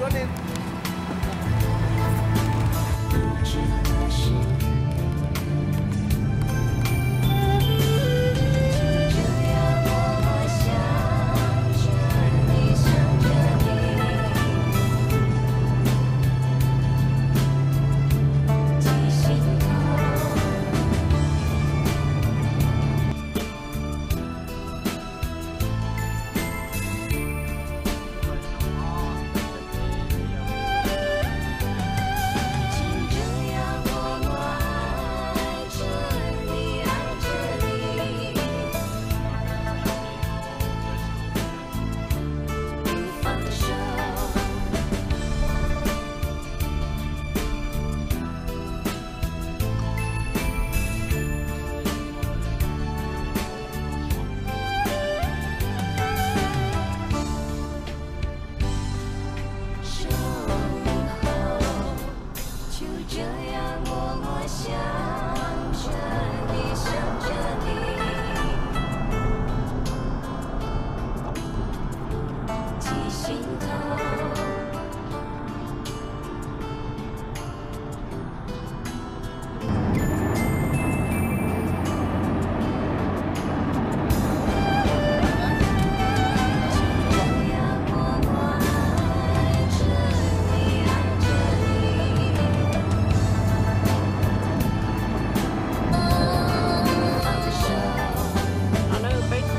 Peb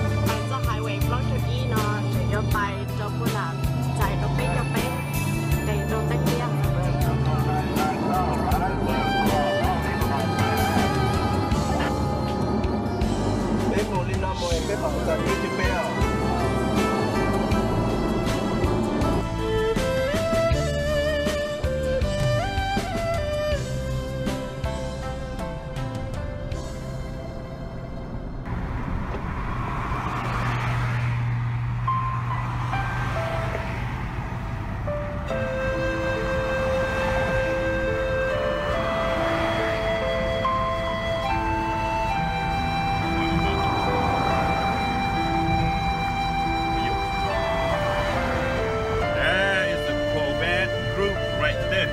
pais txoj highway plaub caug ib no tseem yuav pais rau puag nram, txais rau peb caug peb, nqes rau Teb Liab. Peb mus li no mus peb pom txog peb caug peb os. That is the Corvette group right there.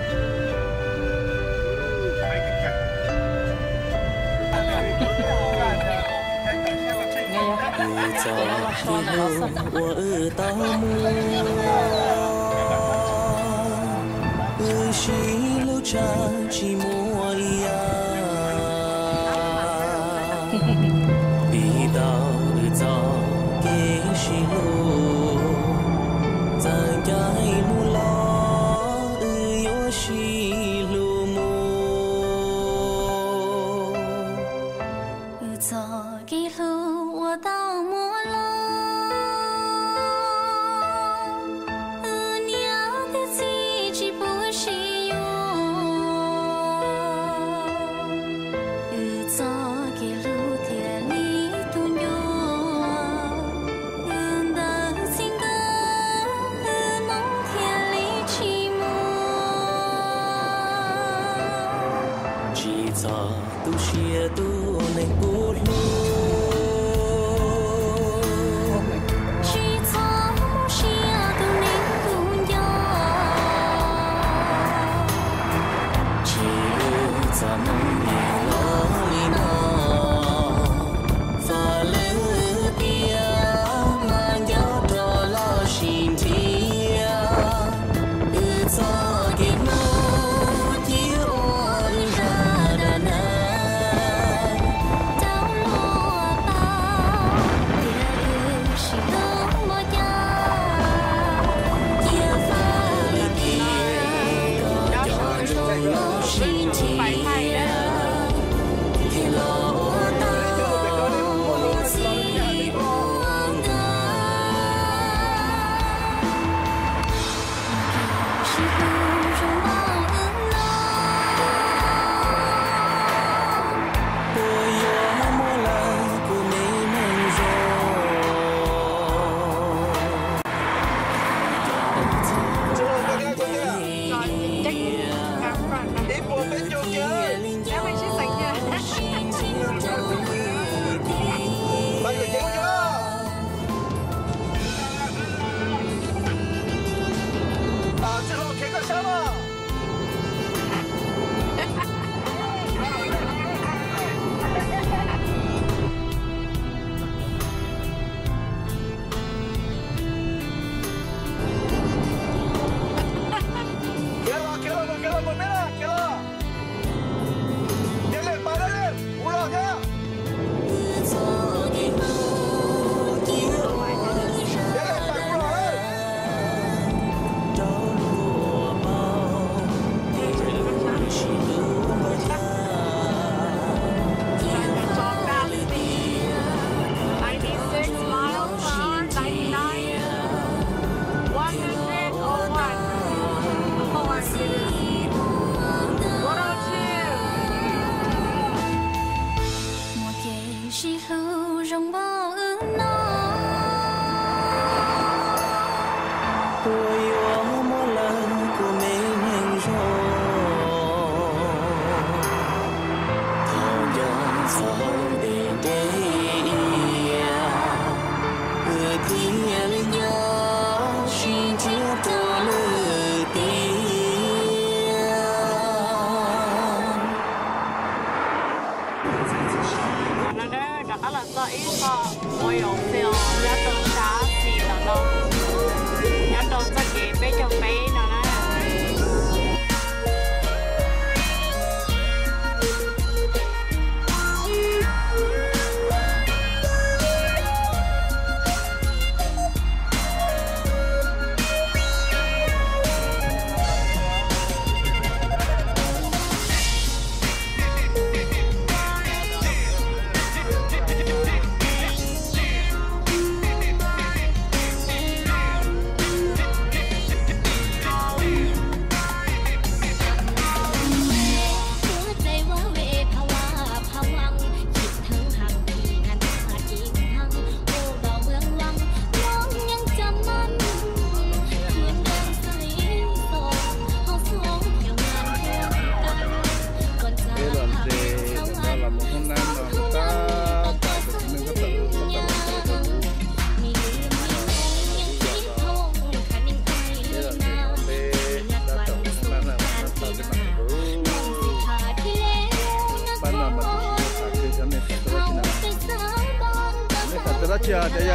Wb txoj kev hlub uas wb tau muaj, wb sib hlub tshaj tsis muaj ib yam. Piv tau wb txoj kev sib hlub, txawm ncaim mus los wb yuav sib hlub mus. Wb txoj kev hlub uas tau muaj los, wb niam thiab txiv tsis pub sib yuav. Wb txoj kev hlub thiaj li tu ncua.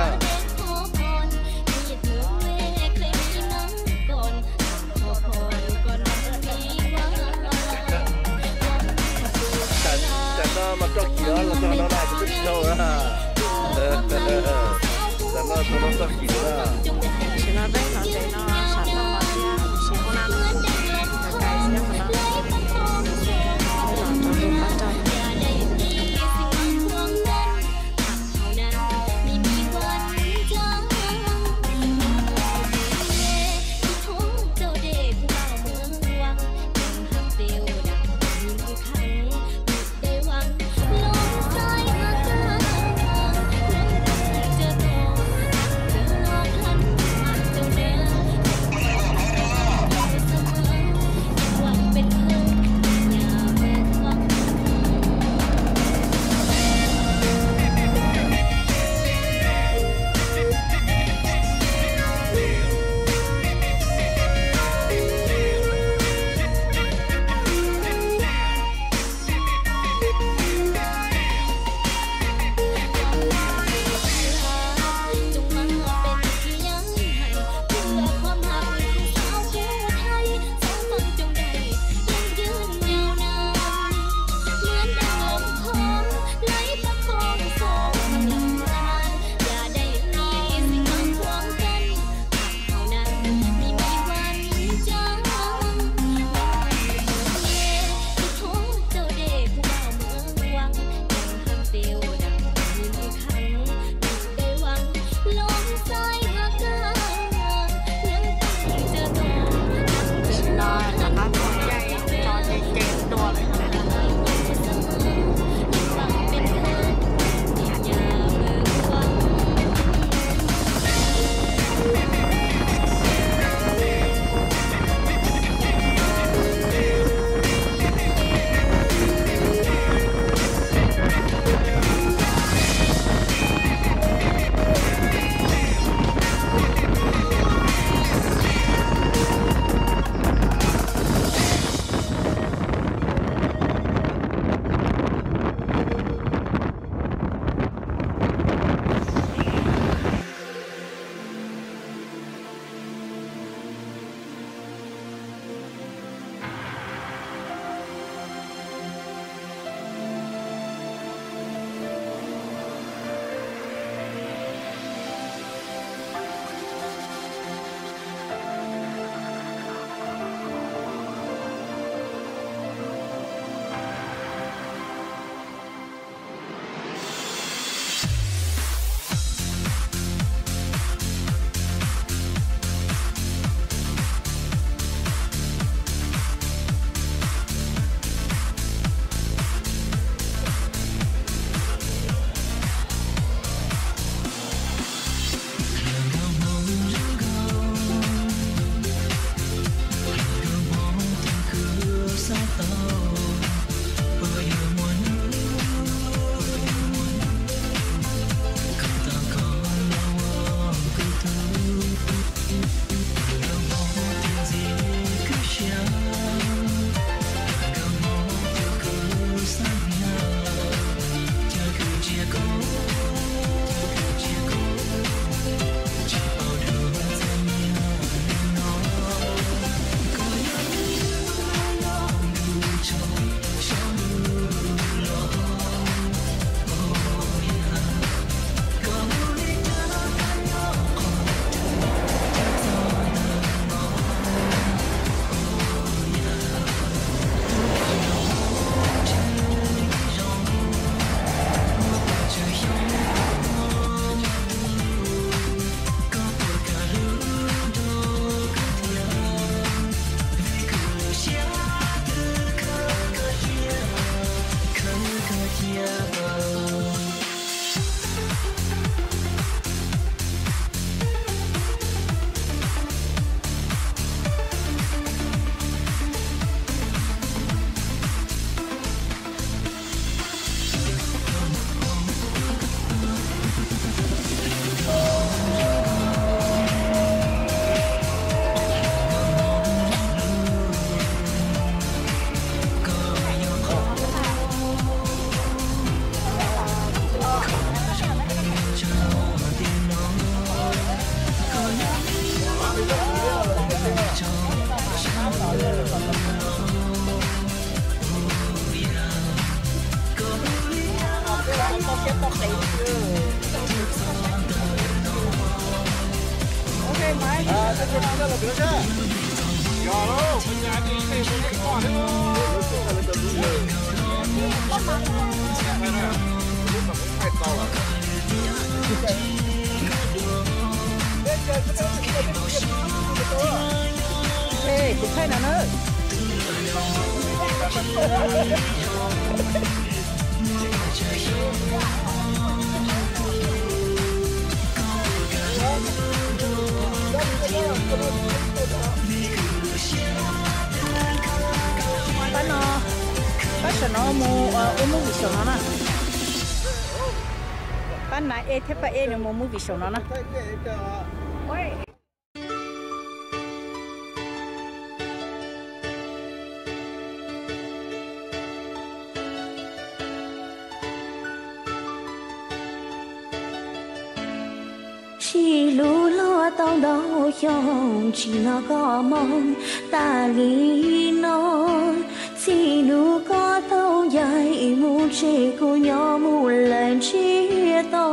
Tam no mas txoj kev los txog no na, kuv twb tsis dhau na. Tam no txog no txoj kev na. Tam sim no peb los ntev no, sawv tau los thiab, sim hauv na, cov kais xwb qhov no, los rau lub qab rau. Ej, kuv thaij no na. Pab no, pab saum no mus ua movie saum no na. Pab nav ej thiab pab ej nws mus movie saum no na. Sib hlub los tau ntau xyoo, tsis hnov koj moo tas li no. Txij hnub koj tau ncaim mus tseg kuv nyob mus lawm ntsiag to.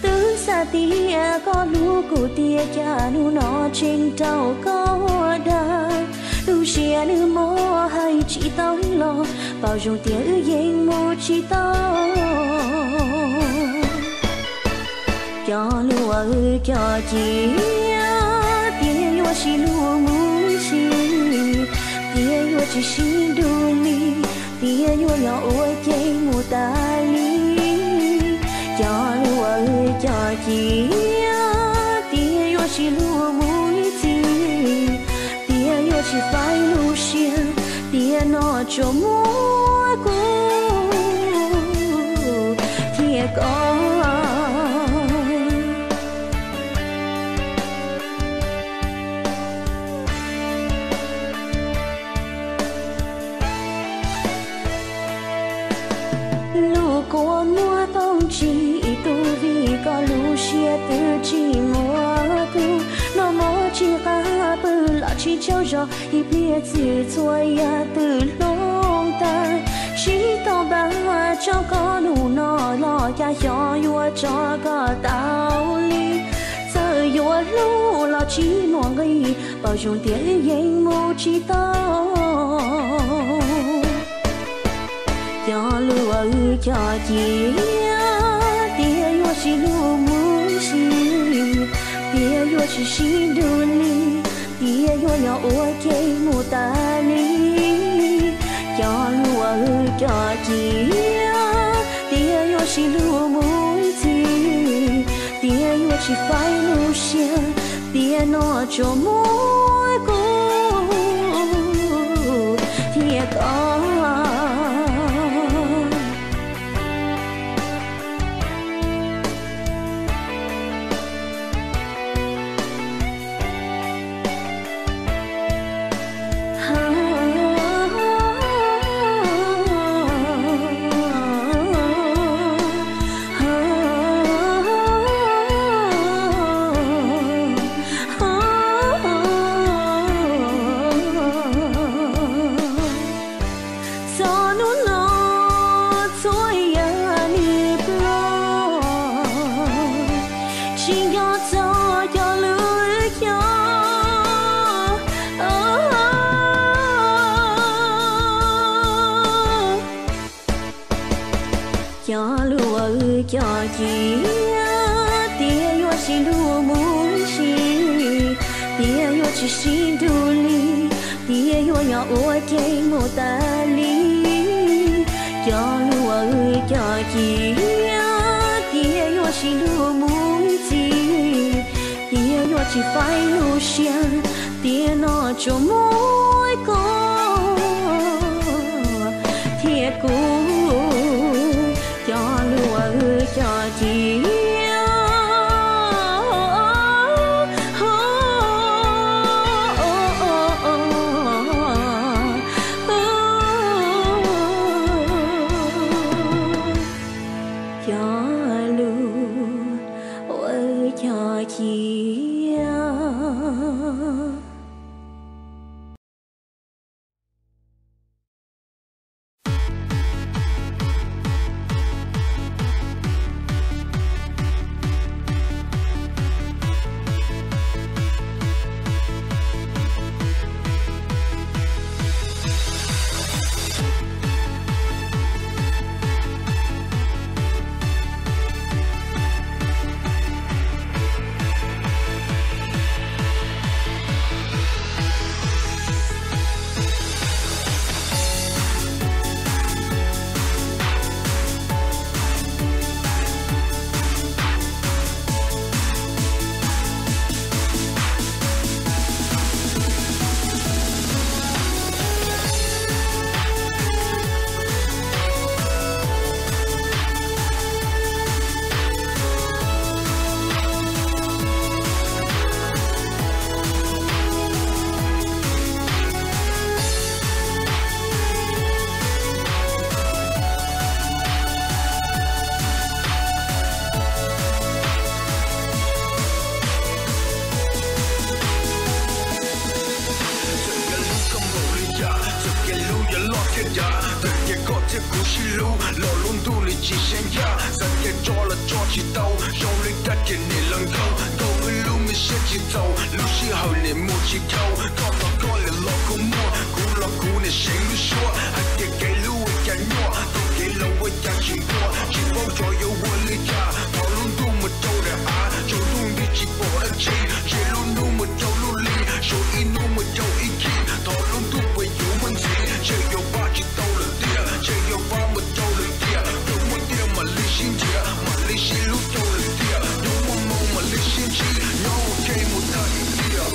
Twb xav tias koj hlub kuv tiag cas hnub no tseem raug koj dag. Lub siab nws mob hais tsis tau li los, paub zoo tias wb yeej mus tsis tau. Cov luag wb cov ci tiag, yuav sib hlub mus ib txhis, tiag yuav tsis sib nrug li, tiag yuav yog ua ke mus tas li. Cov luag wb cov ci tiag, yuav sib hlub mus ib txhis, tiag yuav tsis faib lub siab, tiag no tsuas muaj kuv thiab koj. Lub kua muag toog tsis tu vim koj lub siab twb tsis muaj kuv. Noj mov tsis qab pw los tsis tsaug zog, ib pliag txwm txhua yam twb hloov tag. Sib tau npaj tso koj hnub no los cas xyov yuav tso koj tau li. Txawm yuav hlub los tsis muaj nqis, paub zoo tias wb yeej mus tsis tau. Cov luag wb cov ci tiag, yuav sib hlub mus ib txhis, tiag yuav tsis sib nrug li, tiag yuav yog ua ke mus tas li. Cov luag wb cov ci tiag, yuav sib hlub mus ib txhis, tiag yuav tsis faib lub siab, tiag no tsuas muaj kuv thiab koj. Txog hnub no txhua yam li ploj, tsis nco txog cov lus wb cog. Cov luag wb cov ci tiag, yuav sib hlub mus ib txhis, tiag yuav tsis sib nrug li, tiag yuav yog ua ke mus tas li. Cov luag wb cov ci tiag, yuav sib hlub mus ib txhis, tiag yuav tsis faib lub siab, tiag no tsuas muaj koj thiab kuv. Cov luag wb cov ci cov luag wb cov ci. Cas txawm tias koj thiab kuv sib hlub los lub ntuj li tsis seem yam, xav tias tso los tso tsis tau, zoo li kab kiag niam laus nkauj, nkauj wb lub me siab tsis txaus, lub sij hawm niam mus tsis dhau, koj los koj niam los kuj muaj, kuv los kuv niam seev lub suab, hais tias kev hlub ua cas nyuaj, tau kev laus ua cas tsis nquag, tsis paub tsov yuav ua li cas, thov lub ntuj mus rau daim av, tsaus ntuj nti tsis pom dab tsi, ntshe lub hnub mus rau lub hli, suav ib hnub mus rau ib khib, thov lub ntuj puas yuav muaj ntxiv, ntshe yuav pab tsis tau lawm tiag, ntshe yuav pab mus rau lawm tiag, yuav muaj tiag mam li sib nrhiav, mam li sib hlub rau lawm tiag, yuav muaj moo mam li sib ntsib, nyob ua ke mus tag ib tiam.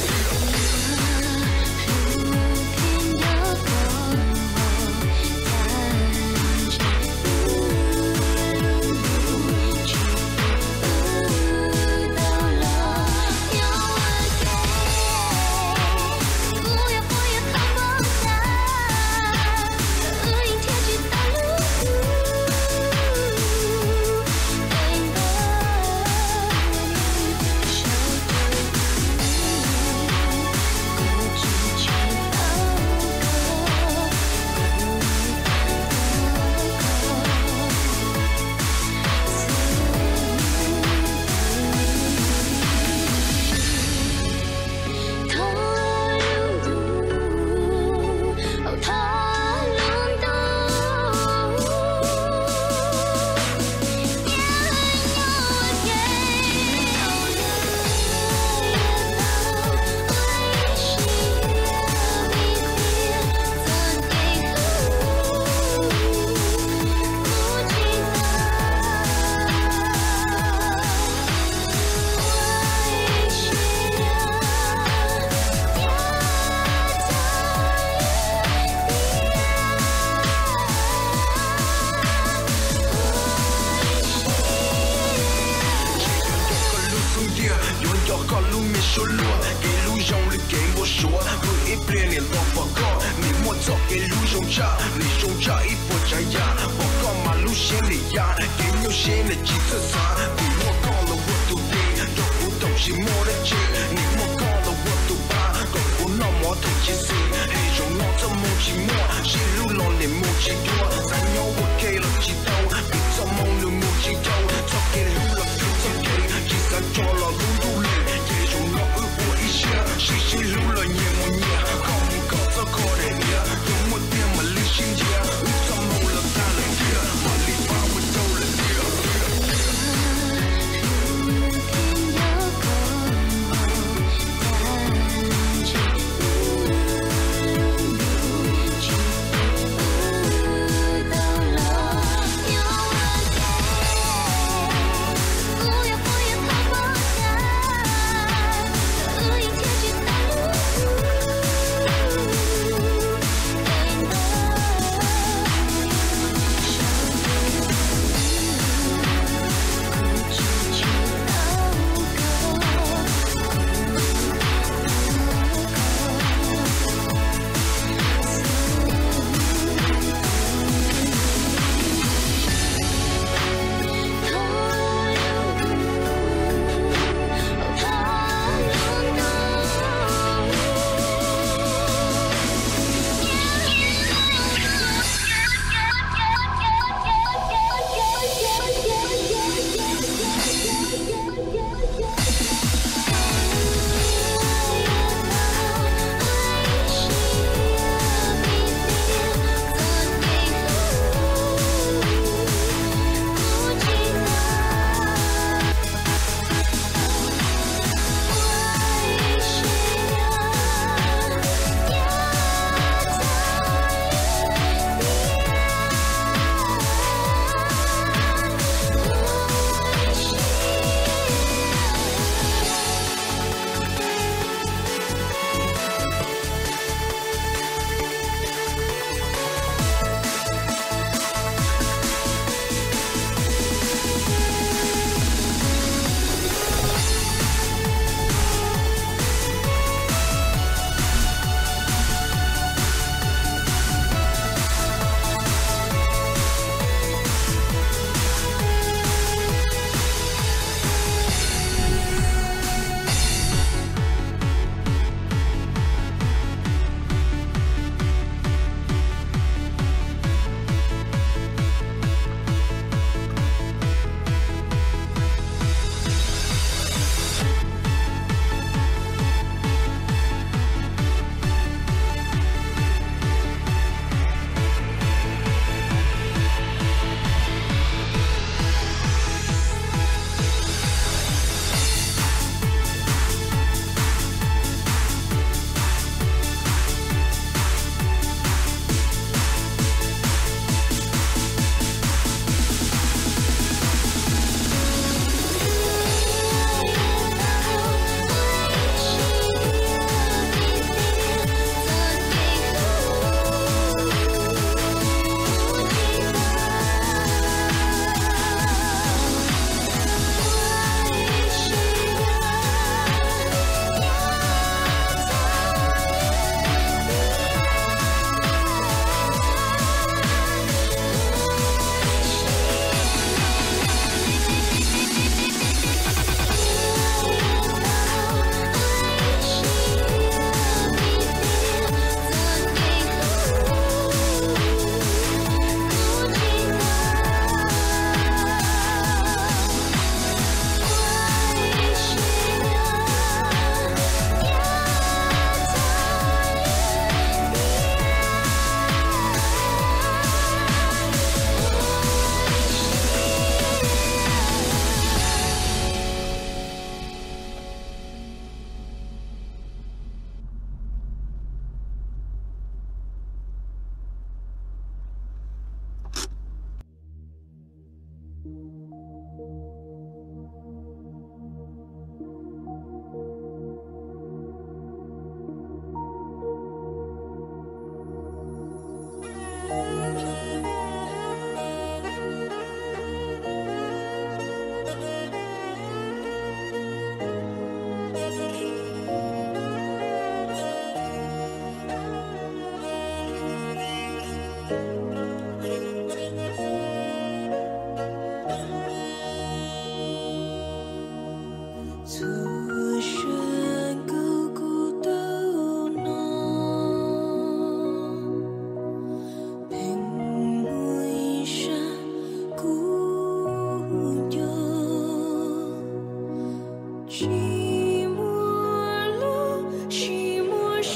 Nco koj lub xub ntiag, yuav nco koj lub me suab luag, kev hlub zoo li kev npau suav, pw ib pliag niam los pom koj, niam muaj txoj kev hlub zoo tshaj, niam zoo tshaj ib puas tsav yam, pom koj mas lub siab niam ya, kev nyuaj siab niam tsis txawj xav, vim muaj koj los ua tus tes, nrog kuv thaum tsis muaj dab tsi, niam muaj koj los ua tus pa, kom kuv noj mov thaum tsis xis, es zaum no txoj hmoo tsis muaj, sib hlub los niam mus tsis dua, xav nyob ua ke los tsis tau, vim txoj hmoo nws mus tsis dhau, txoj kev hlub los kawg txoj kev, tsis xav tso los lub ntuj lwm, ces zaum no wb ua ib siab, sib sib hlub los nyias mus nyias, koj mus koj txoj kho daim diav, yuav muaj tiag mam li sib nrhiav, wb txoj hmoo los tag lawm tiag, mam li pab mus rau lawm tiag.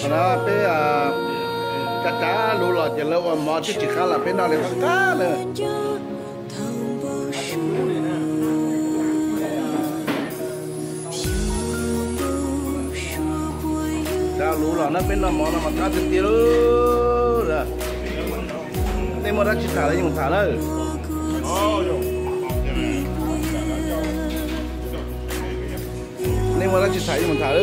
No peb tsav tsav lus los ces lawv ua mov twb tsis qab los peb noj li qab qab na. Tsav lus los na peb noj mov no mas qab tiag tiag lauj. Nej muaj dab tsi tham los yeej mus tham na. Nej muaj dab tsi tham yeej mus tham.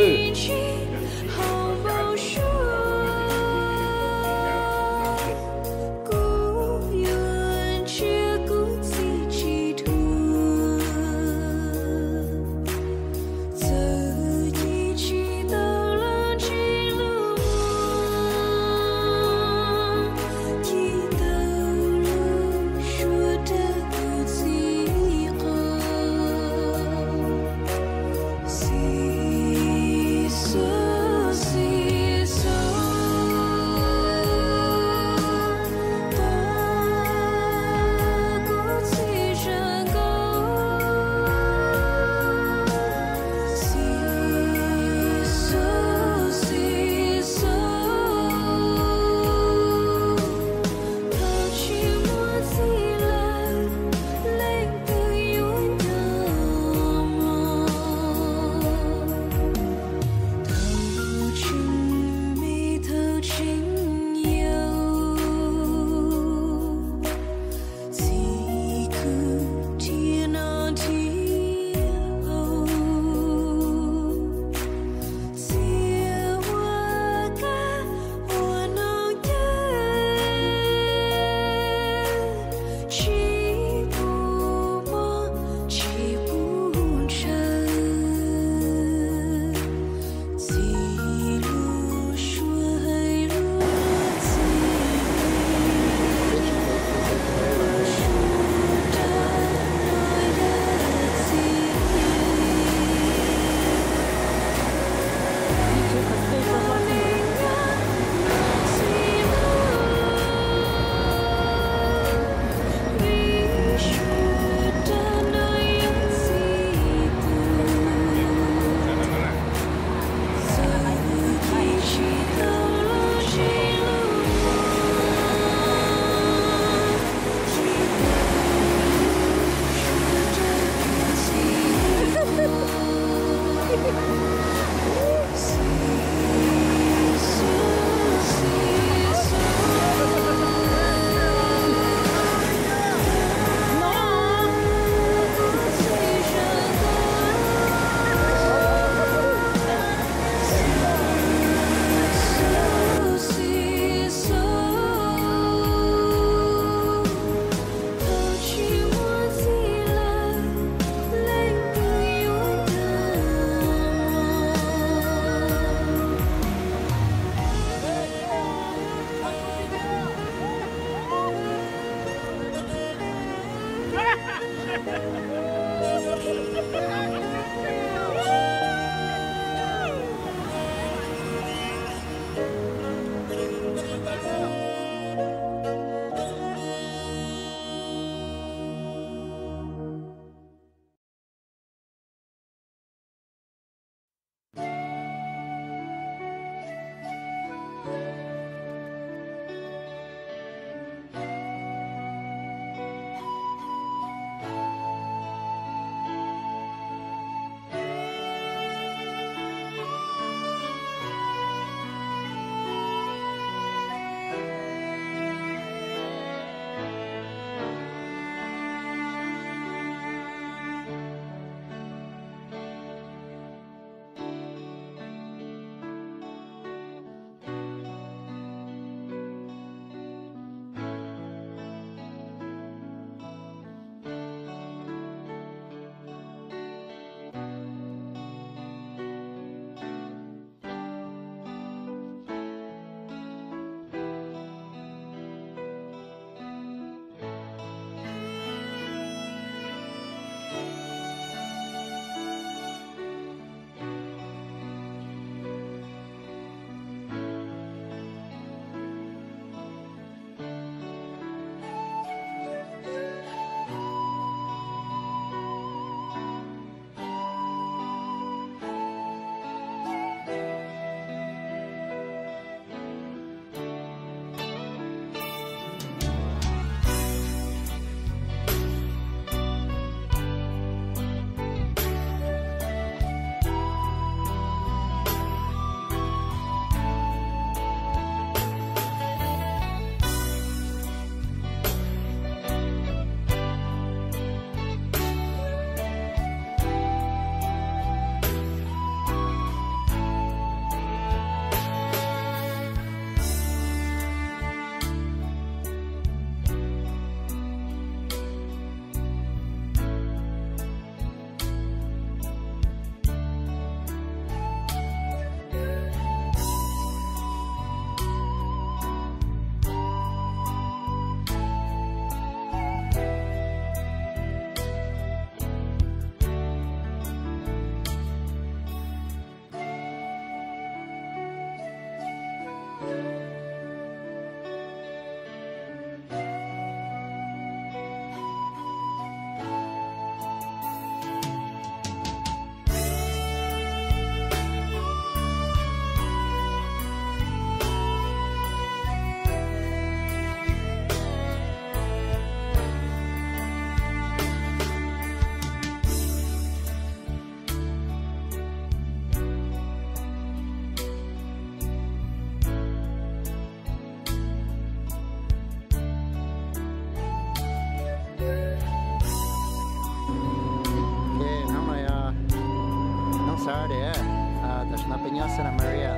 No peb nyob Santa Maria,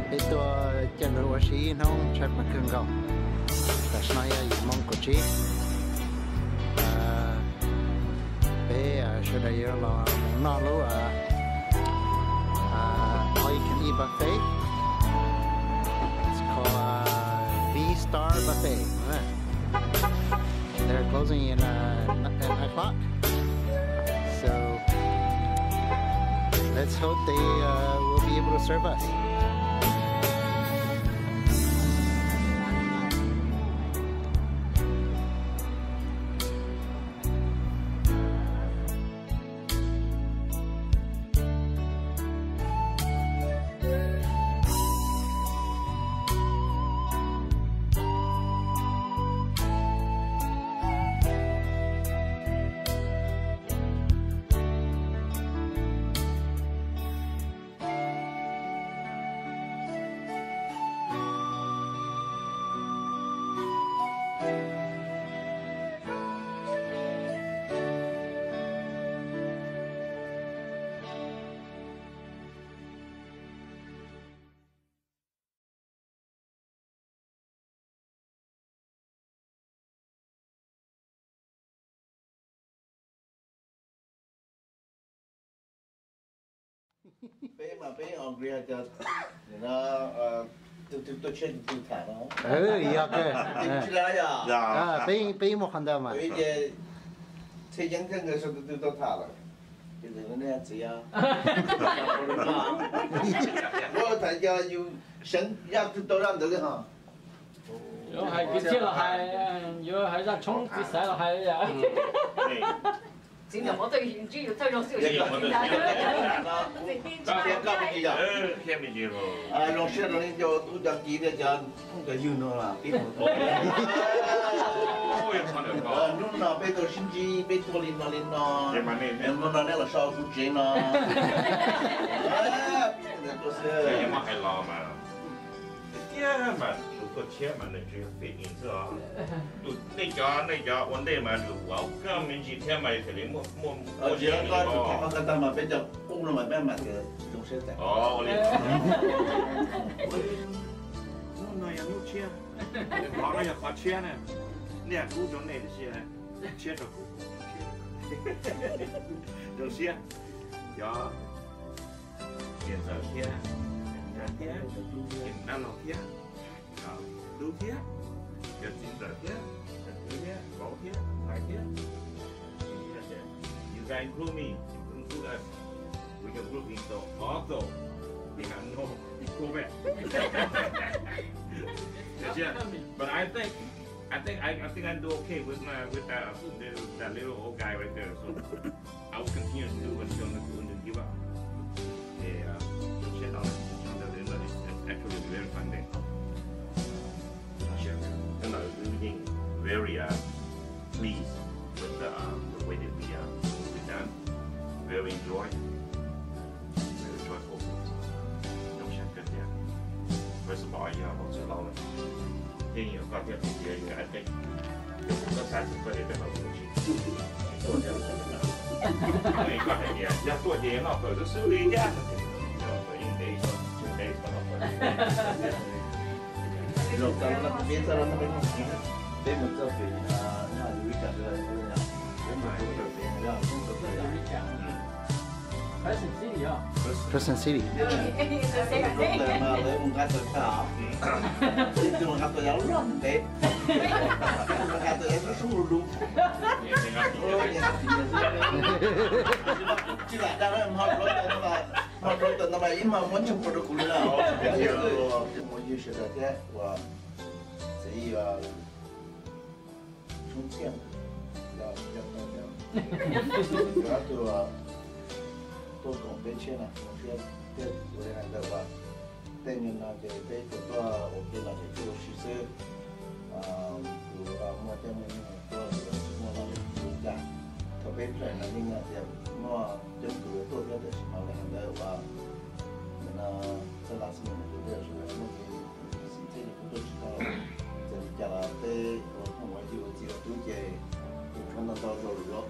peb tuaj caij lawv ua si ib hnub tshaib plab kawg nkaus. Tam sim no yog yim moo kaum tsib. Peb sawv daws yuav los mus noj lub all you can eat buffet. It's called V Star Buffet. They're closing in uh, at nine o'clock. So let's hope they uh, will be able to serve us. Peb mas peb hungry hais tias no, tus twg tuaj tshiab tus twg tham no. Yog kawg. Tsis li yog. Peb, peb muaj qhov ntawd mas. Ces txhia yeeb thiab nkawd sau tus twg tau tham lawm. Ces ntawm nej txiv, ua tham yog yus seev yam twg tau zaj ntawd li ho. Yuav hais kwv txhiaj los hais, yuav hais zaj tshoob txiv xaiv los hais li yam. Txiv ntawm mov tawj ntsib yus thawj zaug xwb. Zoo siab rau nej cov tub cov kiv thiab cov phooj cov ywg no. Hnub no peb tau sib ntsib, peb tuaj li no li no. Hnub no nej los so kuv tsev no. Peb tuaj xwb. Tiag mas tus tuaj tshiab mas nws tsuas yog fit in xwb os. Tus nej cov, nej cov ua ntej mas welcome me ntsis thiab mas yog tias li muaj muaj tsis muaj tag mas peb cov qub no mas peb mam tias zoo siab tag. Hnub no yog hnub tshiab, qhov no yog qhov tshiab na. Nej kub rau nej tib si, tshiab rau kuv. Zoo siab. Cov niam ntxawm thiab, niam ntxawm thiab, niam dab laug thiab, tub thiab, cov txiv ntxawm thiab, txiv thiab, vauv thiab, ntxhais thiab. You guys include me, you include us. We can group in, so also we have no improvement. But I think I think I, I think I do okay with my with that little that little old guy right there. So I will continue to do until until give up. Yeah, it's actually a very fun day. Very uh, pleased with the, uh, the way that we uh, we done. Very enjoy. Very joyful. First of all, yog hauv txwj laus lawm, yeej yog koj thiab tus txiv yog ib teg. Koj xav tsis koj li peb qhov kuv tsis tuaj thiab. Koj hais tias yog tuaj ces noj fawm xwb xwb li thiab. Fawm yeej ntev, ntev tsis tau noj fawm. Zaum tas los peb txoj los no peb mus txiv, peb mus txoj pem, nyob Eureka ntawd, peb mus txoj pem, Eureka. Crescent City. Crescent City. Lawv mus nqa tawm tag, tus mus nqa tawm yog loj ntev, nqa tawm yog sub sub lus lus. Tsis lam dag, hmo rau tawm no mas ib hmo muab tsheej pua rau kuv li na. Mus yug sawv daws thiab uas txiv Tshoob Txhiaj, yog yog yog ob tug tuaj koom peb tshiab no, zoo siab thiab. Kuv li hais ntawd uas tej neeg no ces peb tuaj ua ke no ces tuaj ua si xwb. Kuv muaj tej me neeg tuaj ces tsis muaj no li cas. Thaum peb plam no yeej hais tias muaj coob tus tuaj thiab, tab sis mas li hais ntawd uas nim no txoj last minute kuv tej sawv daws muaj kev xim thiab ces kuv tuaj tsis tau. Txawm li cas los peb ua phooj ua ywg ua txiv ua tub ces kuv tshuav ntau ntau zaus lawm.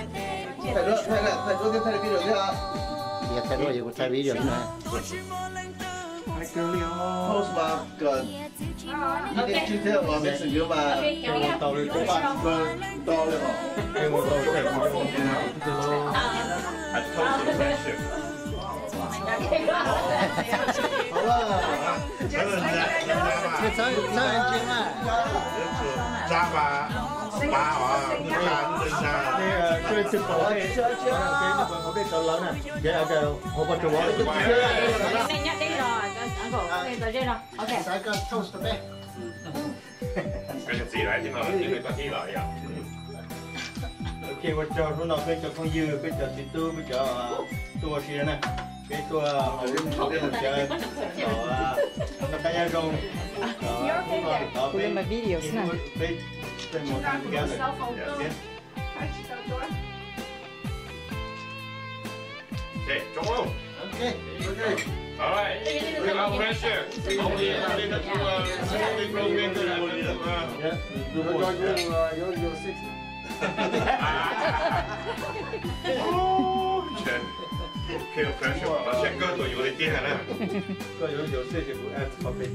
Thaij duab, thaij duab, thaij duab thiab, thaij video thiab. Thaij duab, kuv thaij video na. Post mas kom ib hnub twg thiab mas Messenger mas tau li os. Tso tsis pom, tso tsis pom, tso lawv na. Ces hauv pa tsuas vov. Xav koj toast peb. Ok, ua tsaug hnub no peb cov phooj ywg, peb cov txiv tub, peb cov tuaj ua si na. Peb tuaj hauv lub nroog Qab Nyob Zoo, hnub no tod peb, peb, peb mus tag kiag lawm thiab. Hey, come on. Okay, okay. All right. Take out pressure. Only a little too, uh, only broken, uh, uh, Your, your, your, your six. Ua cas koj yuav yuav li tiag na? Koj yuav yuav seb ces kuv add qhov pem.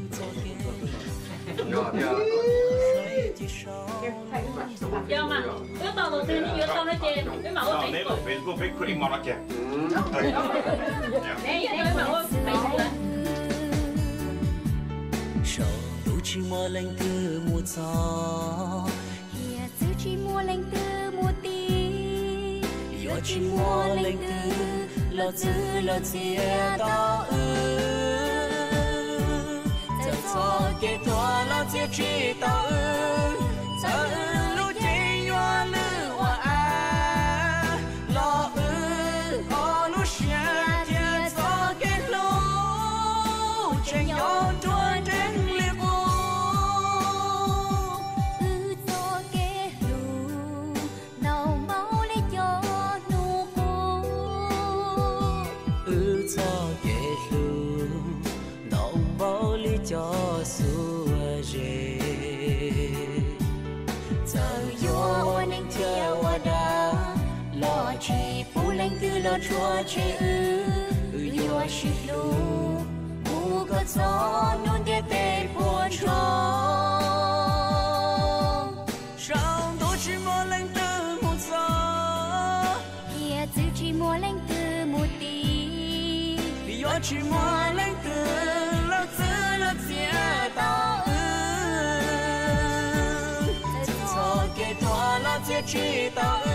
Yog mas, wb tau tus twg yeej yuav tau no ces wb mam ua Facebook. Facebook peb create mo no kiag. Neb yeej tau wb mam ua Facebook lawm. Saum ntuj tsis muaj leej twg mus txog, hiav txwv tsis muaj leej twg mus ti, yuav tsis muaj leej twg los txwv los txiav tau wb. Txawm txoj kev tuag los txiav tsis tau wb, txawm wb lub cev yuav lwj ua av los wb ob lub siab thiab txoj kev hlub tseem nyob nruab nreeg li qub. Wb txoj kev hlub ntau npaum li cov hnub qub. Wb txoj kev hlub ntau npaum li cov xuab zeb. Txawm yuav ua neeg thiab ua dag los tsis pub leej twg los rhuav tshem wb. Wb yuav sib hlub mus kom txog hnub ntiaj teb puas ntsoog. Saum ntuj tsis muaj leej twg mus txog, hiav txwv tsis muaj leej twg mus ti, yuav tsis muaj leej twg los txwv los txiav tau wb. Txawm txoj kev tuag los txiav tsis tau wb,